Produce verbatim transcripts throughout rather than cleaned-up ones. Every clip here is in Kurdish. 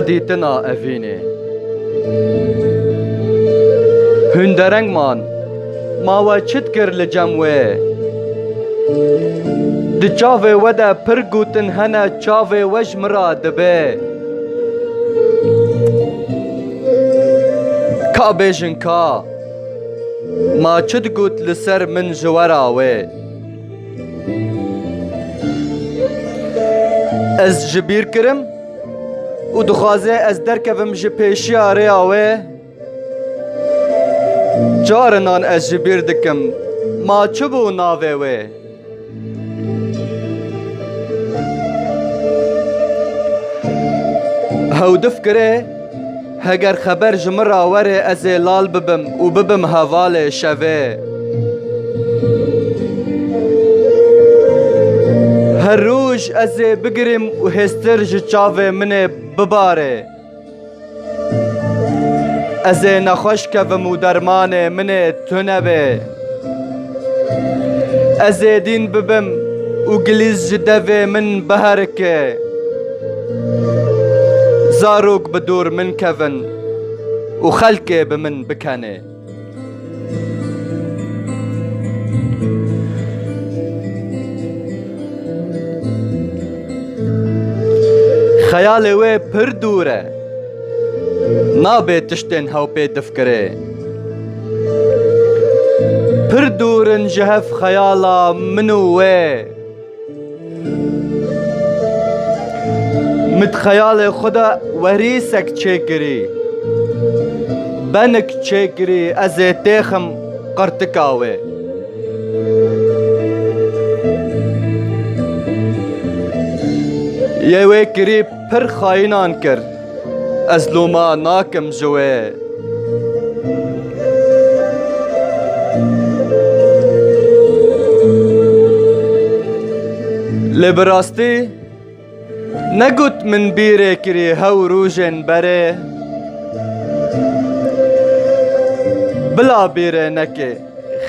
Dîtina evînê. Hûn dereng man, ma we çi dikir li cem wê? Di çavê we de pir gotin hene, çavê we ji min re dibe. Ka bêjin ka, ma çi digot li ser min ji we re wê? Ez ji bîr kirim û dixwaze ez derkevim ji pêşiya rêya wê. Carinan ez ji bîr dikim, ma çi bû navê wê? Hewdif kirê, heger xeber ji min re were, ez ê lal bibim û bibim hevalê şevê. Her roj ez ê bigirîm û hêstir ji çavê min ê bibare. Ez ê nexweş kevim û dermanê min ê tune be. Ez ê dîn bibim û gilîz ji devê min biherike. Zarok bi dûr min kevin û xelkê bi min bikenê. Xeyalê wê pir dûr e. Nabe tiştên hew pê difkirê. Pir dûr in ji hev xeyala min û wê. Min di xeyalê xwe de werîsek çêkirî. Benik çêkirî, ez ê têxim qirtika wê. Yê wê kirî pir xayînan kir. Ez loma nakim ji wê. Lê bi rastî negot min bîrê kirî hew rojên berê. Bila bîrê neke.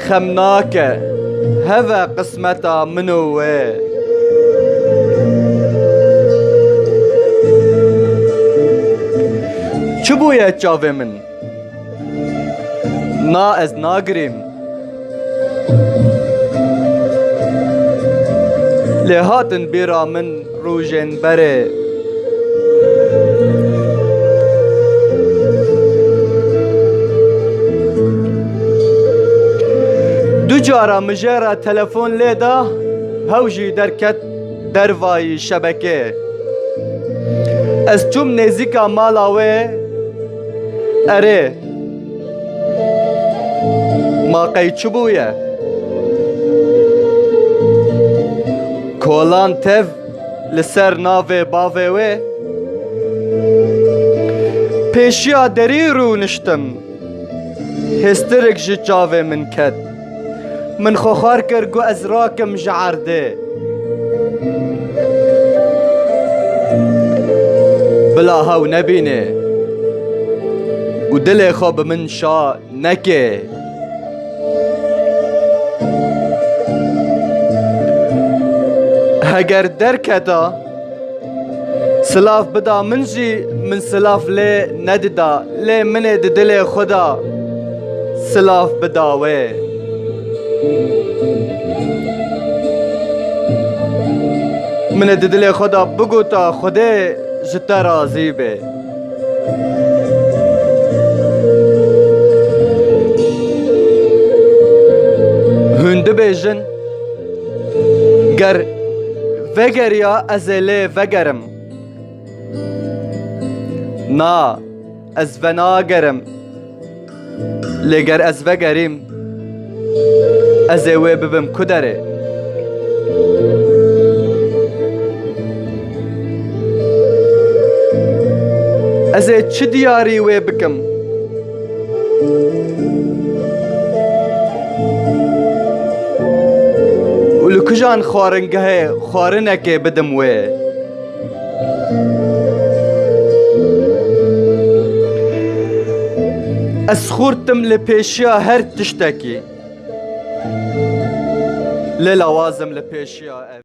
Xem nake, hev e qismeta min û wê. Çi bûye çavê min? Na, ez nagirîm. Lê hatin bîra min rojên berê. Du cara min jê re telefon lê da, hew jî derket dervayî şebekê. Ez çûm nêzîka mala wê, erê, ma qey çi bûye? Kolan tev li ser navê bavê wê. Pêşiya derî rûniştim. Hêstirik ji çavê min ket. Min xwe xwar kir ku ez rakim ji erdê. Bila hew nebîne û dilê xwe bi min şa neke. Heger derketa, silav bida min jî, min silav lê nedida, lê min ê di dilê xwe de silav bida wê. Min ê di dilê xwe de bigota, Xwedê ji te razî be. Hûn dibêjin, ger vegeriya, ez ê lê vegerim. Na, ez venagerim. Lê ger ez vegerîm, ez ê wê bibim ku derê? Ez ê çi diyarî wê bikim? Û li kujan xwaringehê xwarinekê bidim wê? Ez xurt im li pêşiya her tiştekî. Lê lawazim li pêşiya ev.